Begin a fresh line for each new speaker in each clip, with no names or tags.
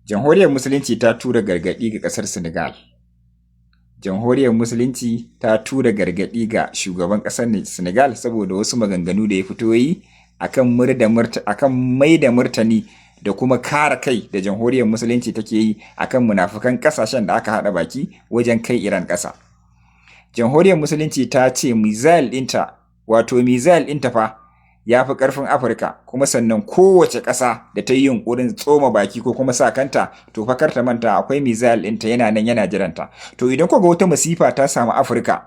Jamhuriyar Musulunci ta tura gargaɗi ga ƙasar Senegal. Jamhuriyar Musulunci ta tura gargaɗi ga shugaban ƙasar Senegal saboda wasu maganganu da ya fito yi akan mai da martani da kuma kare kai da Jamhuriyar Musulunci take yi akan munafukan ƙasashen da aka haɗa baki wajen kai Iran ƙasa. Jamhuriyar Musulunci ta ce missile ɗinta, wato missile ɗinta fa ya fi ƙarfin Afirka, kuma sannan kowace ƙasa da ta yi yunƙurin tsoma baki ko kuma sa kanta, to fa kar ta manta akwai missile ɗinta yana nan yana jiranta. To idan kuka ga wata masifa ta samu Afirka,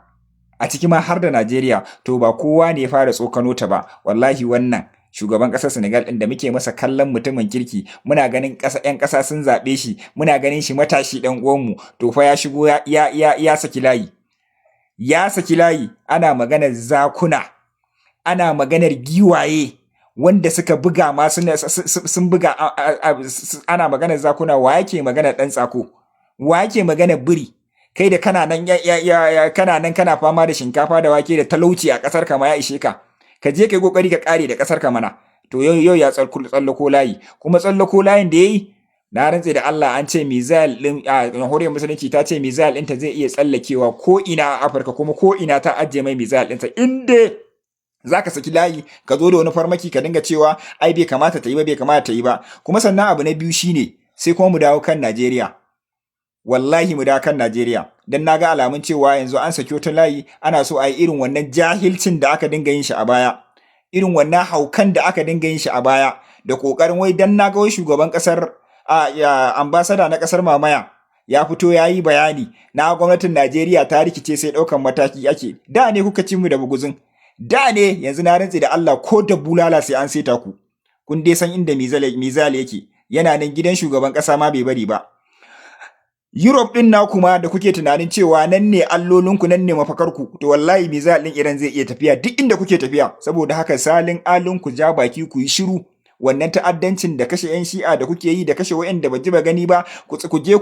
a ciki ma har da Najeriya, to ba kowa ne ya fara tsokano ta ba. Wallahi wannan shugaban ƙasar Senegal ɗin da muke masa kallon mutumin kirki, muna ganin ƙasa, 'yan ƙasa sun zaɓe shi, muna ganin shi matashi ɗan uwanmu, to fa ya shigo ya saki layi. Ya saki layi. Ana maganar zakuna, ana maganar giwaye wanda suka buga ma sun buga. Ana maganar zakuna, wa yake maganar ɗan tsako? Wa yake maganar biri? Kai da kana nan kana nan kana fama da shinkafa da wake da talauci a ƙasar ka ma ya ishe ka, ka je kai kokari ka kare da ƙasar ka mana. To yau ya tsallako layi, kuma tsallako layin da yayi, na rantse da Allah, an ce missile din a Jamhuriyar Musulunci ta ce missile ɗinta zai iya tsallakewa ko ina a Afirka, kuma ko ina ta ajiye mai missile ɗinta. Inda za ka saki layi ka zo da wani farmaki ka dinga cewa ai bai kamata ta yi ba, bai kamata ta yi ba. Kuma sannan abu na biyu shine, sai kuma mu dawo kan Najeriya. Wallahi mu dawo kan Najeriya, dan na ga alamun cewa yanzu an saki wata layi, ana so a yi irin wannan jahilcin da aka dinga yin shi a baya, irin wannan haukan da aka dinga yin shi a baya, da kokarin wai dan na ga wai shugaban kasar a ambassador na kasar mamaya ya fito ya yi bayani, na gwamnatin Najeriya ta rikice, sai ɗaukan mataki ake. Da ne kuka ci mu da buguzun, da ne. Yanzu na rantse da Allah, ko da bulala sai an saita ku. Kun dai san inda missile yake, yana nan gidan shugaban ƙasa ma bai bari ba. Europe din na kuma da kuke tunanin cewa nan ne allolinku, nan ne mafakarku, to wallahi missile din Iran zai iya tafiya duk inda kuke tafiya. Saboda haka salin alin ku ja baki ku yi shiru. Wannan ta'addancin da kashe 'yan Shi'a da kuke yi, da kashe wa'anda ba ji ba gani ba, ku je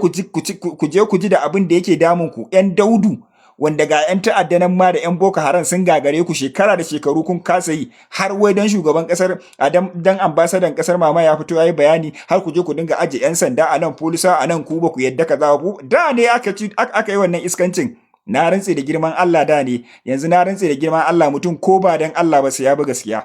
ku ji da abin da yake damun ku, 'yan daudu, wanda ga 'yan ta'adda nan ma da 'yan Boko Haram sun gagare ku shekara da shekaru, kun kasa yi. Har wai dan shugaban kasar, dan ambasadan kasar mama ya fito yayi bayani, har ku je ku dinga aje 'yan sanda a nan, polisa a nan, ku ba ku yadda kaza ku. Da ne aka ci aka yi wannan iskancin. Na rantse da girman Allah, da ne. Yanzu na rantse da girman Allah, mutum ko ba dan Allah ba sai ya bi gaskiya,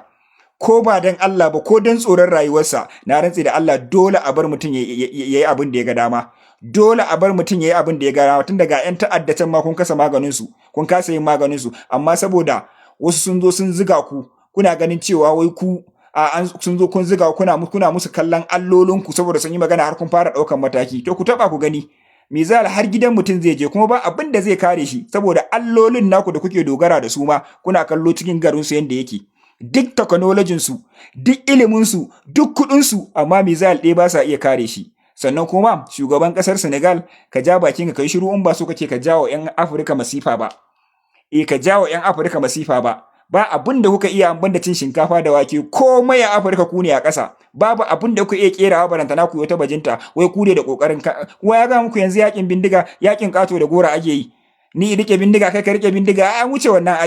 ko ba dan Allah ba, ko dan tsoron rayuwarsa. Na rantse da Allah, dole a bar mutum ya yi abin da ya ga dama. Dole a bar mutum ya yi abin da ya ga dama, tun daga 'yan ta'adda can ma kun kasa maganin su, kun kasa yin maganin su. Amma saboda wasu sun zo sun ziga ku, kuna ganin cewa wai ku a an sun zo kun ziga, kuna musu kallon allolinku saboda sun yi magana, har kun fara ɗaukan mataki. To ku taɓa ku gani. Missile har gidan mutum zai je, kuma ba abin da zai kare shi, saboda allolin naku da kuke dogara da su ma kuna kallo cikin garin su yanda yake. Duk technologyn su, duk ilimin su, duk kuɗin su, amma missile ɗaya ba sa iya kare shi. Sannan kuma shugaban ƙasar Senegal, ka ja bakin ka kai shiru in ba so kake ka jawo 'yan Afirka masifa ba. Eh, ka jawo 'yan Afirka masifa ba. Ba abin da kuka iya banda cin shinkafa da wake. Komai a Afirka ku ne a ƙasa. Babu abin da kuka iya kerawa, barantana ku yi wata bajinta wai ku ne da kokarin ka. Kuma ya ga muku yanzu yakin bindiga, yakin kato da gora ake yi. Ni rike bindiga, kai ka rike bindiga, an wuce wannan.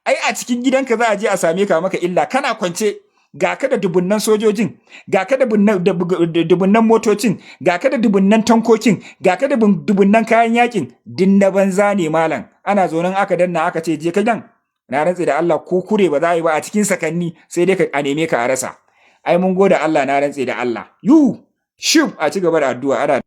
Ai a cikin gidanka za a je a same ka maka illa kana kwance. Ga ka da dubunnan sojojin, ga ka da dubunnan motocin, ga ka da dubunnan tankokin, ga ka da dubunnan kayan yakin, din na banza ne malam. Ana zonin aka danna aka ce je ka nan, na rantse da Allah ko kure ba za a yi ba a cikin sakanni, sai dai a neme ka a rasa. Ai mun gode Allah, na rantse da Allah. Yu shuf, a ci gaba da addu'a ana.